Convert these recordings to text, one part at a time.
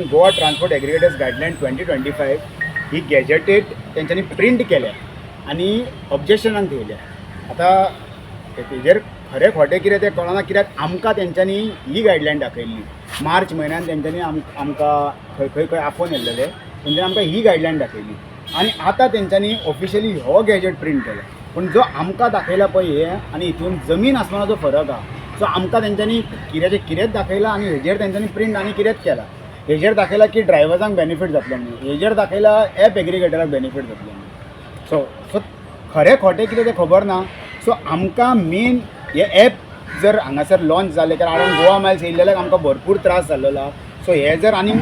सरकारान Goa Transport Aggregators Guideline 2025 ही gazetted तेंच्यांनी print केल्या आनी ऑब्जेक्शनाक थेयल्या. आतां तेजेर खरें खोटें कितें तें कळना, कित्याक आमकां तेंच्यांनी ही गायडलायन दाखयल्ली. मार्च म्हयन्यान तेंच्यांनी आमकां खंय खंय खंय आफोवन येयल्लेले, तेंच्यांनी आमकां ही गायडलायन दाखयली आनी आतां तेंच्यांनी ऑफिशियली हो गॅजेट प्रिंट केला. पूण जो आमकां दाखयला पळय हे आनी हितून जमीन आसमानाचो फरक आहा. सो आमकां तेंच्यांनी कित्याचें कितेंच दाखयलां आनी हेजेर तेंच्यांनी प्रिंट आनी कितेंच केलां. हेजेर दाखयलां की ड्रायव्हर्सांक बेनिफीट जातलो म्हणून, हेजेर दाखयलां एप एग्रिगेटराक बेनिफीट जातलो म्हणून. सो सो खरें खोटें कितें तें खबर ना. सो आमकां मेन हे एप जर हांगासर लॉन्च जालें, कारण गोवा मायल्स येयल्ल्याक आमकां भरपूर त्रास जाल्लो आहा. सो हे जर आनी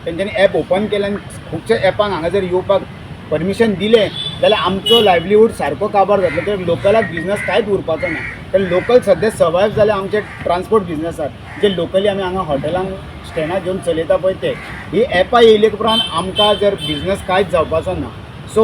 तेंच्यांनी एप ओपन केलें आनी खुबशे एपांक हांगा जर येवपाक परमिशन दिलें जाल्यार आमचो लायवलीहूड सारको काबार जातलो, कित्याक लोकलाक बिजनस कांयच उरपाचो ना. कारण लोकल सद्या सर्वायव जाल्या आमचे ट्रान्सपोर्ट बिजनसार, जे लोकली आमी हांगा हॉटेलांक स्टँडार घेवन चलयता पळय ते. ही एपां येयले उपरांत आमकां जर बिजनस कांयच जावपाचो ना. सो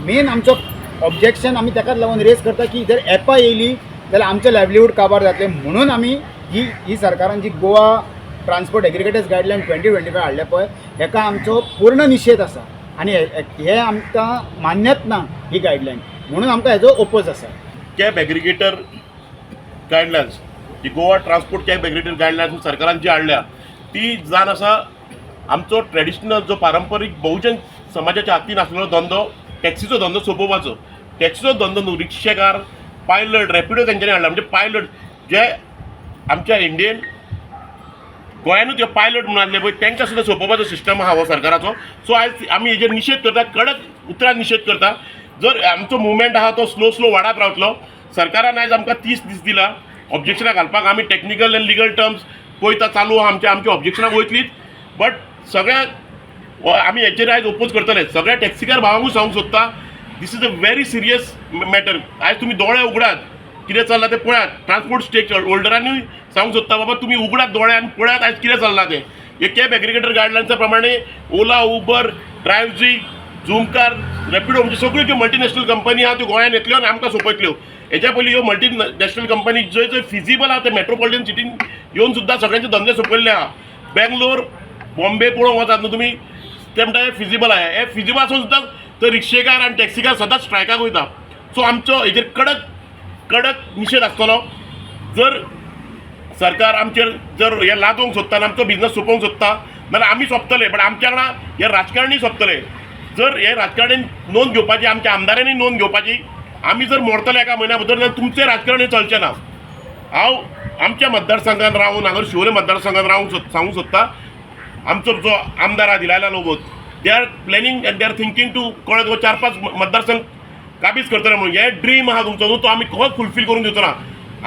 मेन आमचो ऑब्जेक्शन आमी ताकाच लागून रेज करता की जर एपां येयली जाल्यार आमचें लायवलीहूड काबार जातलें, म्हणून आमी ही ही सरकारान जी Goa Transport Aggregators Guideline 2025 हाडल्या पळय, हेका आमचो पूर्ण निशेध आसा आनी हे आमकां मान्यच ना ही गायडलायन, म्हणून आमकां हेजो ओपोज आसा. कॅब एग्रिगेटर गायडलायन्स ही, Goa Transport Cab Aggregator Guidelines सरकारान जी हाडल्या ती जावन आसा आमचो ट्रेडिशनल जो पारंपरीक बहुजन समाजाच्या हातीन आसलेलो धंदो, टॅक्सीचो धंदो सोंपोवपाचो. टॅक्सीचो धंदो न्हू, रिक्षेकार, पायलट, रॅपिडो तेंच्यांनी हाडला. म्हणजे पायलट जे आमच्या इंडियन गोंयानूच जे पायलट म्हणून आसले पळय, तांकां सुद्दां सोंपोवपाचो सिस्टम आहा हो सरकाराचो. सो आयज आमी हेजेर निशेध करता, कडक उतरान निशेध करता. जर आमचो मुवमेंट आहा तो स्लो स्लो वाडत रावतलो. सरकारान आयज आमकां 30 दीस दिला ऑब्जेक्शनां घालपाक. आमी टॅक्निकल आनी लिगल टर्म्स पळयता, चालू आहा आमचे. आमची ऑब्जेक्शनां वयतलीच, बट सगळ्या आमी हेचेर आयज ओपोज करतले. सगळ्या टॅक्सीकार भावांकूय सांगूंक सोदता, this is a very serious matter. आयज तुमी दोळे उगडात, कितें चल्लां तें पळयात. ट्रान्सपोर्ट स्टेक होल्डरांनी सांगूंक सोदता, बाबा तुमी उगडात दोळे आनी पळयात आयज कितें चल्लां तें. हे कॅब एग्रिगेटर गायडलायन्सा प्रमाणे ओला, उबर, ड्रायव्हझी, झुमकार, रॅपिडो, म्हणजे सगळ्यो ज्यो मल्टीनॅशनल कंपनी आहा त्यो गोंयांत येतल्यो आनी आमकां सोंपयतल्यो. हेच्या पयलीं ह्यो मल्टीनॅशनल कंपनी जंय जंय फिजिबल आहा ते मेट्रोपॉलिटन सिटीन येवन सुद्दां सगळ्यांचे धंदे सोंपयल्ले आहा. बेंगलोर, बॉम्बे पळोवंक वचात न्हू तुमी, ते म्हणटा हे फिजिबल आहा. हे फिजिबल आसून सुद्दां तर रिक्षेकार आनी टॅक्सीकार सदांच स्ट्रायकाक वयता. सो आमचो हेजेर कडक कडक निशेध आसतलो. जर सरकार आमचेर जर हे लादोवंक सोदता आनी आमचो बिजनस सोंपोवंक सोदता जाल्यार आमी सोंपतले, बट आमच्या वांगडा हे राजकारणी सोंपतले. जर हे राजकारणी नोंद घेवपाची, आमच्या आमदारांनी नोंद घेवपाची, आमी जर मोडतले एका म्हयन्या भितर जाल्यार तुमचें राजकारणी चलचें ना. हांव आमच्या मतदारसंघात रावन, हांगा शिवोले मतदारसंघात रावूंक सांगूंक सोदता, आमचो जो आमदार आहा दिलायला Lobo, they are planning and they are thinking to कळ्ळें चार पांच मतदारसंघ काबीज करतले म्हणून. हे ड्रीम आहा तुमचो न्हू, तो आमी खंयच फुलफील करूंक दिवचो ना.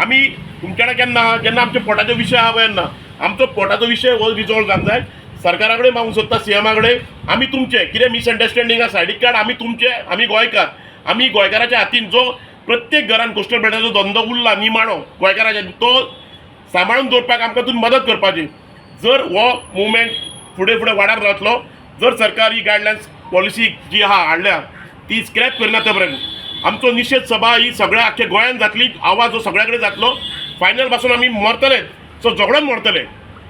आमी तुमच्या कडेन केन्ना आहा, जेन्ना आमच्या पोटाचो विशय आहा पळय तेन्ना. आमचो पोटाचो विशय हो रिजॉल्व जावंक जाय. सरकारा कडेन मागूंक सोदता, सीएमा कडेन, आमी तुमचे कितें मिसअंडरस्टँडींग आहा सायडीक काड. आमी तुमचे, आमी गोंयकार. आमी गोंयकाराच्या हातीन जो प्रत्येक घरान कोस्टल बेल्टाचो धंदो उरला निमाणो गोंयकाराच्या, तो सांबाळून दवरपाक आमकां तुमी मदत करपाची. जर हो मुवमेंट फुडें फुडें वाडार रावतलो, जर सरकार ही गायडलायन्स पॉलिसी जी आहा हाडल्या ती स्क्रॅप करिना ते पर्यंत आमचो निशेध सभा ही सगळ्या आख्ख्या गोंयांत जातली. आवाज हो सगळ्या कडेन जातलो. फायनल पासून आमी मरतले, सो झगडोन मरतले.